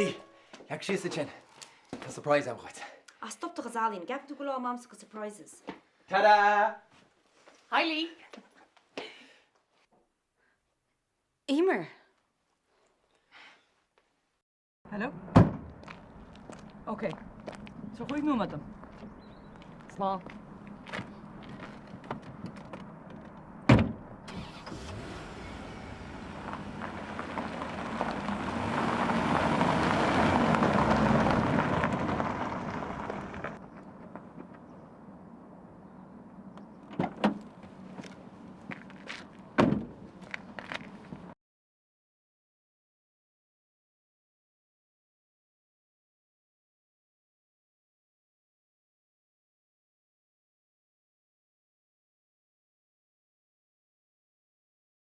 Lee, leag síos ansin. Tá surprise agam dhuit. Ah, stop do chuid ealaín. An gceapann tú go bhfuil am a'msa do surprises? Ta-da! Hi Lee! Emer! Hello? Ok. Tabhair 5 nóiméad dom. Slán.